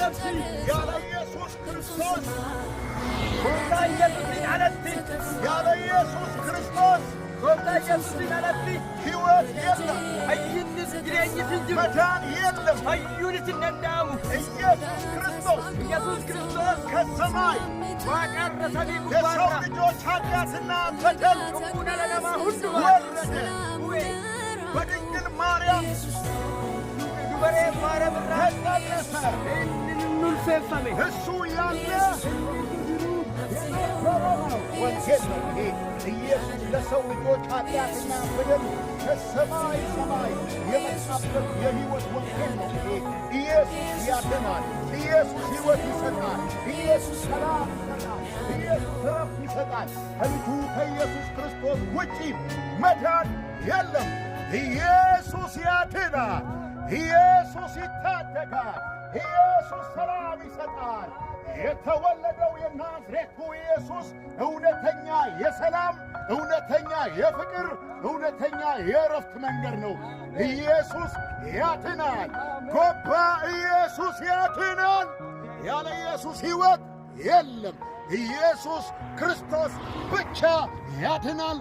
Labsi. ያለ ኢየሱስ ክርስቶስ፣ Gooftaa Yesuusiin alatti. ያለ ኢየሱስ ክርስቶስ Gooftaa Yesuusiin alatti. ሕይወት የለም፣ Fayyinnis jireenyis hin jiru. መዳን የለም። Fayyuunis hin danda'amu. ኢየሱስ ክርስቶስ Yesuus Kiristoos ከሰማይ waaqarra samii የሰው gubbaarra ልጆች ኃጢአትና በደል cubbuu dhala namaa hundumaa ወረደ። bu'e. በድንግል ማርያም Dubaree Maariyaam irraa ተጸነሰ። inni nulfeeffame. እሱ ያለ የነበረ ነው። ወንጌል ነው ይሄ። ኢየሱስ ለሰው ልጆች ኃጢአትና በደል ከሰማይ ሰማይ የመጣበት የሕይወት ወንጌል ነው ይሄ። ኢየሱስ ያድናል። ኢየሱስ ሕይወት ይሰጣል። ኢየሱስ ሰላም ይሰጣል። ኢየሱስ ረፍት ይሰጣል። ከልጁ ከኢየሱስ ክርስቶስ ውጪ መዳን የለም። ኢየሱስ ያድናል። ኢየሱስ ይታደጋል። ኢየሱስ ሰላም ይሰጣል። የተወለደው የናዝሬቱ ኢየሱስ እውነተኛ የሰላም፣ እውነተኛ የፍቅር፣ እውነተኛ የእረፍት መንገድ ነው። ኢየሱስ ያድናል። ጎባ ኢየሱስ ያድናል። ያለ ኢየሱስ ሕይወት የለም። ኢየሱስ ክርስቶስ ብቻ ያድናል።